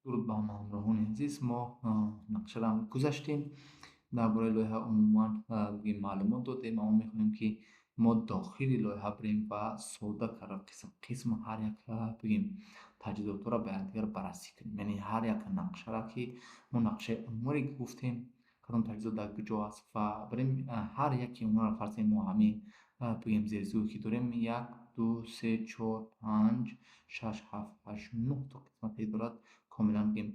Дуруд ба ҳама ҳамроҳони азиз. Мо нақшаро гузаштем, дар бораи лоиҳа умуман бигем, маълумот додем, аммо мехоҳем, ки мо дохили лоиҳа бирем ва сода карда қисм қисм ҳар як, бигем, таҷҳизотҳоро ба якдигар баррасӣ кунем. Яъне ҳар як нақшаро, ки мо нақшаи умумире гуфтем, кадом таҷҳизот дар куҷо аст, ва бирем ҳар яки онҳоро. Фарз кунем, мо ҳамин, бигем, зерзӯе ки дорем, як, ду, се, чор, панҷ, шаш, ҳафт, ҳашт, нӯҳ то қисмате дорад, комилан, бигем,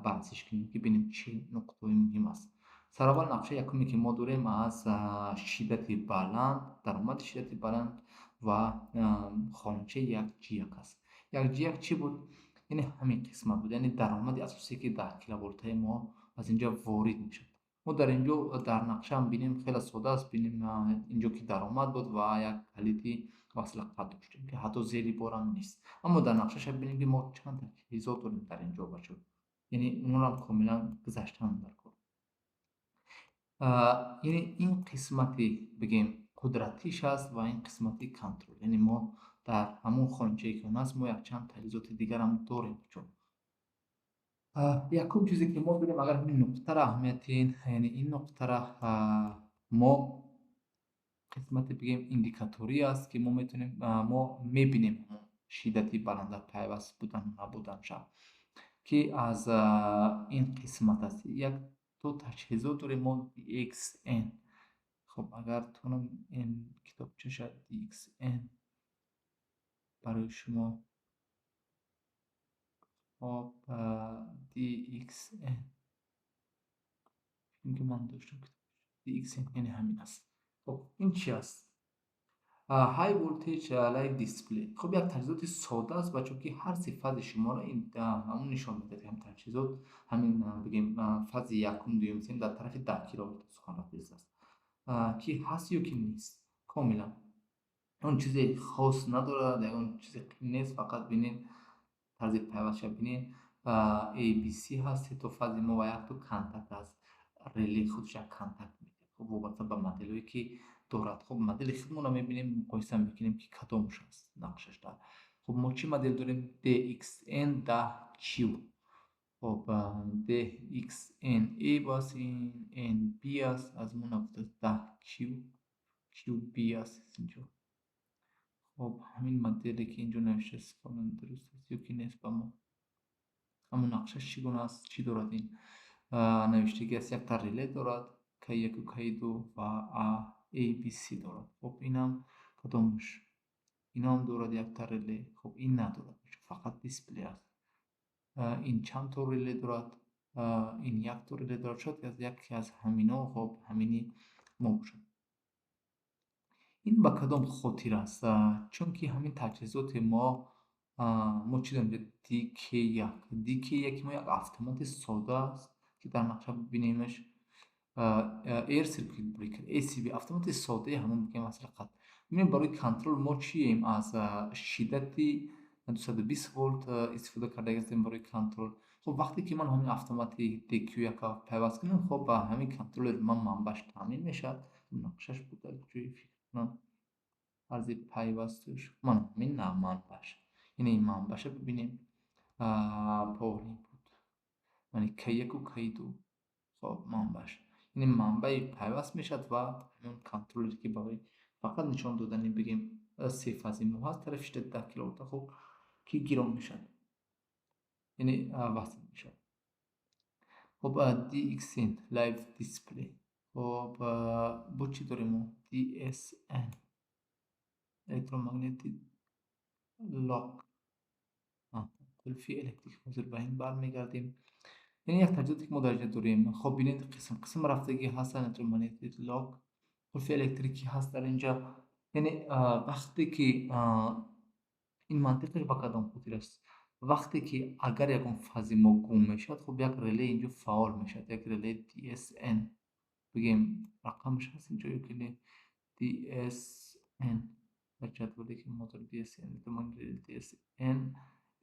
баррасиш кунем, ки бинем чӣ нуқтаҳои муҳим аст. Сараввал нақшаи якуме, ки мо дорем, аз шиддати баланд, даромади шиддати баланд ва хоначаи 1G1 аст. 1G1 чӣ буд? Яъне ҳамин қисмат буд, яъне даромади асосие, ки 10 киловолтаи мо аз инҷа ворид мешавад. Мо дар инҷо дар нақшаам бинем, хеле сода аст. Бинем, инҷо ки даромад буд ва як калиди васла қатъ доштем, ки ҳатто зери борам нест. Аммо дар нақшаша бинем, ки мо чанд таҷҳизот дорем дар инҷо, бачаҳо. Яъне онҳоро комилан гузаштан дар кор. Яъне ин қисмати, бигем, қудратиш аст ва ин қисмати контрол. Яъне мо дар ҳамон хоначае, ки он аст, мо якчанд таҷҳизоти дигарам дорем, бачаҳо. Якум чизе, ки мо дорем, агар ҳамин нуқтаро аҳамият диҳем, яъне ин нуқтара мо қисмати, бигем, индикаторӣ аст, ки мо метавонем, мо мебинем шиддати баланда пайваст будану набуданша, ки аз ин қисмат аст. Як то таҷҳизот дорем мо, DXN. Хоб, агар тонам ин китобчаша DXN барои шумо. Хоб, DXN, чунки ман доштам DXN, яъне ҳамин аст. Хоб, ин чи аст? High Voltage Live Display. Хоб, як таҷҳизоти сода аст, бачаҳо, ки ҳар се фази шуморо ин ҳамон нишон медиҳад. Ҳамин таҷҳизот, ҳамин, бигем, фази якум, дуюм, сеюм дар тарафи 10 киловолт сухан рафтааст, ки ҳаст ё ки нест. Комилан он чизе хос надорад, ягон чизе қин нест. Фақат бинед, тарзи пайвастша бинед. ABC ҳаст, сето фази мо ва якто контакт аст. Реле худаш як контакт медиҳад, хоб, вобаста ба моделҳое, ки дорад. Хоб, модели худмонро мебинем, муқоиса мекунем, ки кадомаш аст нақшаш дар. Хоб, мо чӣ модел дорем? DXN 10 Q. Хоб, DXNA бас, ин NB аст, аз мо нагуфтааст. 10 Q, QB аст инҷо. Хоб, ҳамин моделе, ки инҷо навиштааст, дуруст аст ё ки нест ба мо. Аммо нақшаш чӣ гуна аст? Чӣ дорад ин? Навиштагӣ аст, якта реле дорад, К1, К2 ва ABC дорад. Хоб, инам кадомаш? Инам дорад якта реле. Хоб, ин надорад, фақат дисплей аст. Ин чанд то реле дорад? Ин як то реле дорад. Шояд аз яке аз ҳамино, хоб, ҳамини мо бошад. Ин ба кадом хотир аст? Чунки ҳамин таҷҳизоти мо чӣ дорем? DK1. DK1 мо як автомати сода аст, ки дар нақша бибинемаш. Air Circuit Breaker, ACB, автомати содаи ҳамон, бигем, масъала қатъ. Бибинем, барои контрол мо чием? Аз шиддати 220 волт истифода карда ҳастем барои контрол. Хоб, вақте ки ман ҳамин автомати DQ1 пайваст кунам, хоб, ба ҳамин контролери ман манбаъш таъмин мешавад. Нақшаш буд дар ҷои, фикр кунам, тарзи пайвасташ. Мана ҳамин манбаъш. Яъне ин манбаъша бибинем. Power input. Яъне К1 К2. Хоб, манбаъш. Яъне манбаи пайваст мешавад ва ҳамон контролере, ки барои фақат нишон додани, бигем, се фази мо ҳаст, тарафи шиддати 10 киловолта, хоб, ки гирон мешавад. Яъне васл мешавад. Хоб, DXN Live Display. Хоб, бо чӣ дорем мо? DSN Electromagnetic Lock. Қулфи электрик. Ҳозир ба ин бармегардем. Яъне як таҷҳизоте, ки мо дар инҷа дорем. Хоб, бинед, қисм қисм рафтагӣ ҳастанд. Electromagnetic Lock, қулфи электрикӣ ҳаст дар инҷа. Яъне вақте ки ин мантиқаш ба кадом хотир аст? Вақте ки агар ягон фази мо гум мешавад, хоб, як реле инҷо фаъол мешавад. Як реле DSN. Бигем, рақамаш ҳаст инҷо ё ки не? DSN дар ҷадвале, ки мо дорем, DSN, DSN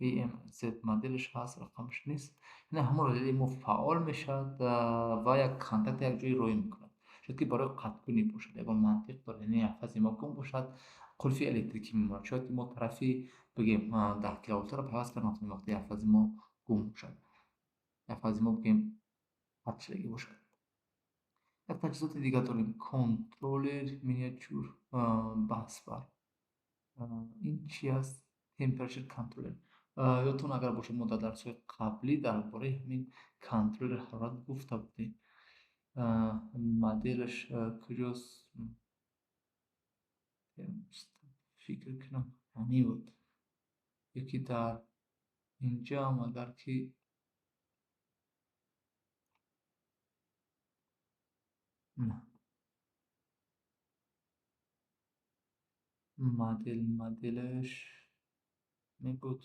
AMZ моделаш ҳаст, рақамаш нест. Яъне ҳамон релеи мо фаъол мешавад ва як контакт як ҷое роӣ мекунад. Шояд ки барои қатъкунӣ бошад, ягон мантиқ дорад. Яъне як фази мо гум бошад, қулфи электрикӣ мемонад. Шояд ки мо тарафи, бигем, 10 киловолтаро пайваст карда натавонем, вақте як фази мо Гум бошад. Як фази мо бигӯем қатъ шудагӣ бошад. Як таҷҳизоти дигар дорем: контроллер miniature busbar. Ин чи аст? Temperature controller. Ёдтон агар бошад, мо дар дарсҳои қаблӣ дар бораи ҳамин контроллери ҳарорат гуфта будем. Моделаш куҷост? Фикр кунам, ҳамин буд. Ёки дар инҷаам агар ки на, моделаш мебуд.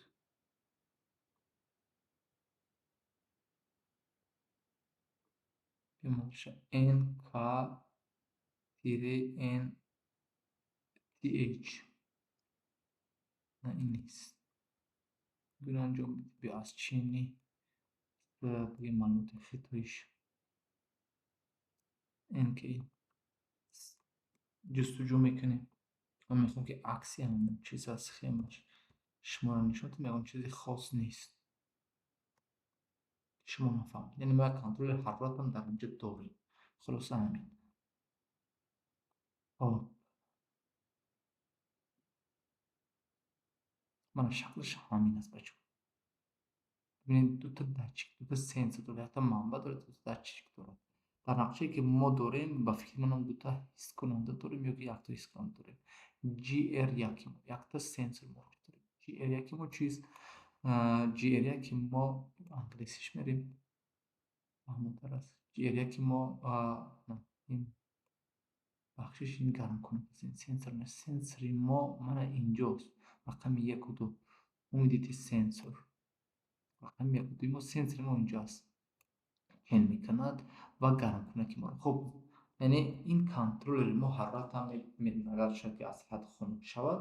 NK-NTH. На, ин нест. Гуна анҷом биё, аз чини бигем, маълумоти хитоиш NK ҷустуҷӯ мекунем. Ман мехоҳам, ки акси ҳамон чиз аз схемаш шуморо нишон диҳам, ягон чизи хос нест. Шумо нафаҳмед. Яъне мо як контроллери ҳароратам дар инҷа дорем. Хулоса, ҳамин. Хоб. Мана, шаклаш ҳамин аст, бачаҳо. Бибинед, дута датчик, дута сенсор дорад, якта манбаъ дорад, дута датчик дорад. Дар нақшае, ки мо дорем, ба фикри манам, дута ҳискунанда дорем ё ки якта ҳискунанда дорем. GR1 мо якта сенсор мо дорем. GR1 мо чист? GR1 мо англисиш мерем, фаҳмотар аст. GR1 мо ин, бахшиш, ин гармкунанда аст, ин сенсор нест. Сенсори мо мана инҷост. Рақами 1 ду. Humidity sensor. Рақами 1 ду мо, сенсори мо инҷо аст. Чен мекунад ва гармкунаки моро. Хуб, яъне ин контроллери мо ҳарорат ҳам медонад, агар шояд ки аз ҳад хунук шавад,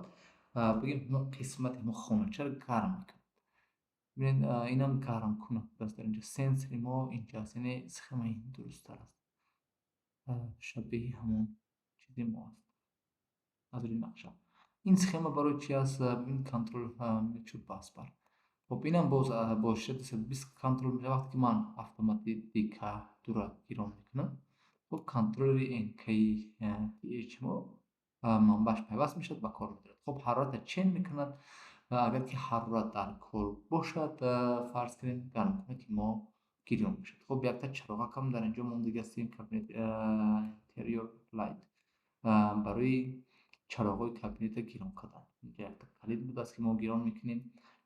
бигем, ҳамон қисмати ҳамон хоначаро гарм мекунад. Бибинед, инам гармкунак будааст дар инҷо. Сенсори мо инҷо аст, яъне схемаи ин дурусттар аст. Шабеҳи ҳамон чизи мо аст аз рӯи нақша. Ин схема барои чи аст? Бибинед, контрол miniature busbar. Хуб, инам боз бо 620 контрол мешавад. Вақте ки ман автомати DK2-ро гирон мекунам, хуб, контроллери NKTH мо манбааш пайваст мешавад, ба кор медорад. Хуб, ҳароратро чен мекунад ва агар ки ҳарорат дар кор бошад, фарз кунем, гармкунаки мо гирён мешавад. Хуб, якта чароғакам дар инҷо мондагӣ ҳастем, кабинет interior light, барои чароғҳои кабинета гирон кардан. Инҷа якта калид будааст, ки мо гирон мекунем,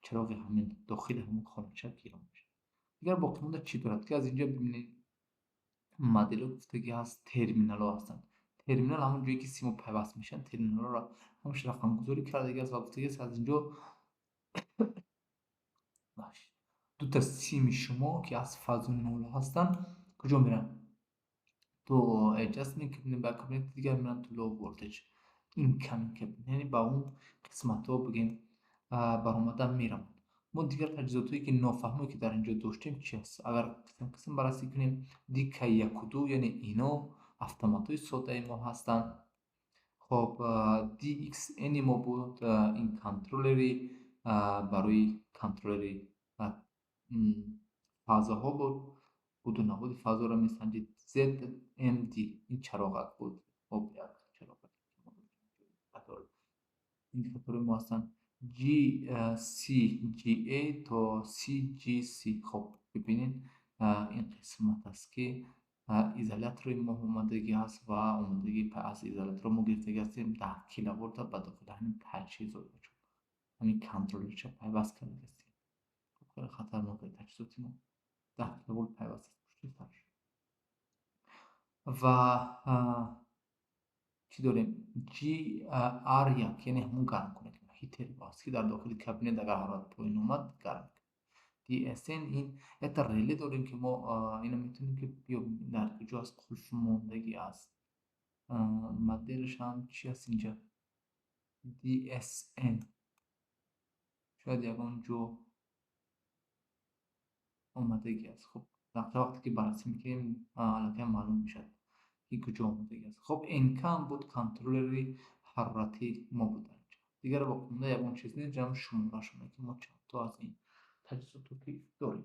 чароғи ҳамин дохили ҳамон хонача гирон мешавад. Дигар боқимонда чӣ дорад, ки аз инҷо бибинед, моделҳо гуфтагӣ ҳаст, терминалҳо ҳастанд. Терминал ҳамон ҷое, ки симо пайваст мешаванд, терминалҳоро ҳамаш рақамгузорӣ кардагӣ аст ва гуфтагӣ аст, аз инҷо дута сими шумо, ки аз фазу нол ҳастанд, куҷо меранд? То adjustment cabinet, ба кабинети дигар меранд, то low voltage incoming cabinet, яъне ба он қисматҳо, бигем, баромада мераванд. Мо дигар таҷҳизотҳое, ки нофаҳмое, ки дар инҷо доштем, чи аст? Агар қисм қисм баррасӣ кунем, DK1 2, яъне ино автоматҳои содаи мо ҳастанд. Хоб, DXN мо буд, ин контроллери барои контроллери фазоҳо буд, буду набуди фазоро месанҷид. ZMD ин чароғак буд. Хоб, як чароғак индикатори мо ҳастанд. GCGA то CGC. Хоб, бибинед, ин қисмат аст, ки изолятори мо омадагӣ ҳаст ва омадагӣ аз изоляторро мо гирифтагӣ ҳастем, 10 киловолта ба дохили ҳамин таҷҳизот, ҳамин контроллерча пайваст карда ҳастем. Хеле хатарнок таҷҳизоти мо, 10 киловолт пайваст аст пушти сараш. Ва чӣ дорем? GR1, яъне ҳамон гармкунак, heater аст, ки дар дохили кабинет агар ҳарорат поён омад, гарм мекунад. DSN ин якта реле дорем, ки мо ина метавонем, ки биёбем, дар куҷо аст, қулф мондагӣ аст. Моделаш ҳам чи аст инҷа? DSN шояд ягон ҷо омадагӣ аст. Хуб, вақте ки баррасӣ мекунем, аллакай маълум мешавад, ки куҷо омадагӣ аст. Хуб, NK буд, контроллери ҳарорати мо буд дар инҷо. Дигар боқимонда ягон чиз нест, ҷамъ шуморашоне, ки мо чандто аз ин таҷҳизотҳо. Таҷҳизото ки дорем.